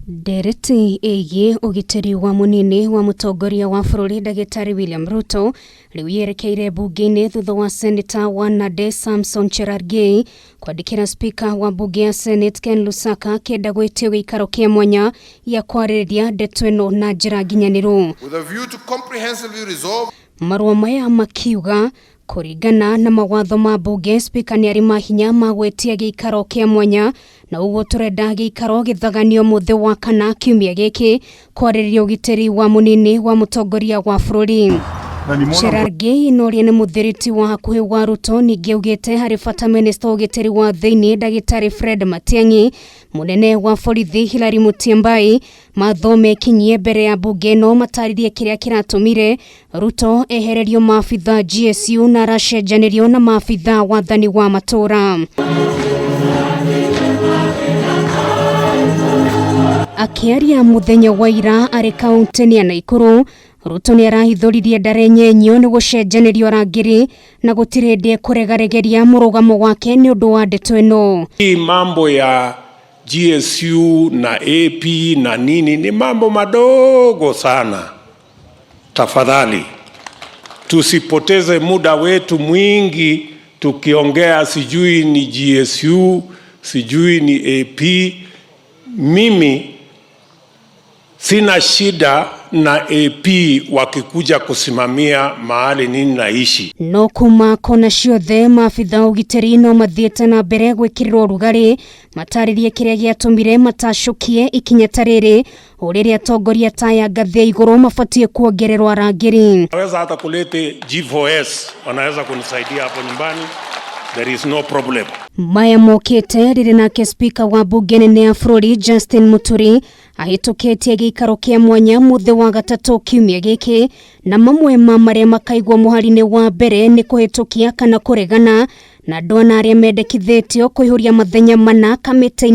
Ndereti ĩgiĩ ũgitĩri wa mũnini wa mũtongoria wa bũrũri Ndagĩtarĩ William Ruto rĩu yerekeire mbunge-inĩ thutha wa seneta wa Nandi Samson Cherargei kwandĩkĩra spika wa mbunge ya Senate Ken Lusaka akĩenda gwĩtio gĩikaro kĩa mwanya gĩa kwarĩrĩria ndeto ĩno na njĩra nginyanĩru. With a view to comprehensively resolve Marũa maya makiuga kũringana na mawatho ma mbunge spika nĩ arĩ mahinya ma gwĩtia gĩikaro kĩa mwanya na ũguo tũrenda gĩikaro gĩthaganio mũthĩ wa kana kiumia gĩkĩ kwarĩrĩria ũgitĩri wa mũnini wa mũtongoria wa bũrũri. Cherargei na ũrĩa nĩ mũthiriti wa hakuhĩ wa Ruto ningĩ augĩte harĩ bata minista wa ũgitĩri wa thĩinĩ ndagĩtarĩ Fred Matiang'i, mũnene wa borithi Hilary Mutyambai mathome kinyie mbere ya mbunge ĩno matarĩrie kĩrĩa kĩratũmire Ruto ehererio maabitha GSU na aracenjanĩrio na maabitha wathani wa matũra. Akĩaria mũthenya wa ira arĩ kaunti-inĩ ya Naikuru, Ruto nĩ arahithũririe ndarenyenyio nĩ gũcenjanĩrio arangĩri na gũtirĩ hĩndĩ ekũregaregeria mũrũgamo wake nĩ ũndũ wa ndeto ĩno. Hii mambo ya GSU na AP na nini ni mambo madogo sana. Tafadhali tusipoteze muda wetu mwingi tukiongea sijui ni GSU sijui ni AP. Mimi sina shida na AP wakikuja kusimamia mahali nini naishi. No kuma kona ciothe maabitha ũgitĩri no mathiĩte na mbere gwĩkĩrĩrwo ũrugarĩ matarĩrie kĩrĩa gĩatũmire matacũkie ikinya ta rĩrĩ o rĩrĩa atongoria ta aya ngathĩ ya igũrũ mabatiĩ kuongererwo arangĩri. Naweza hata kulete G4S wanaweza kunisaidia hapo nyumbani, there is no problem. Maya mokĩte rĩrĩ nake spika wa mbunge nene ya bũrũri Justin Muturi ahĩtũkĩtie gĩikaro kĩa mwanya mũthĩ wa gatatũ kiumia gĩkĩ na mamwe ma marĩa makaigwo mũhari-inĩ wa mbere nĩ kũhĩtũkia kana kũregana na andũ ana arĩa mendekithĩtio kũihũria mathenya mana kamĩtĩ-inĩ.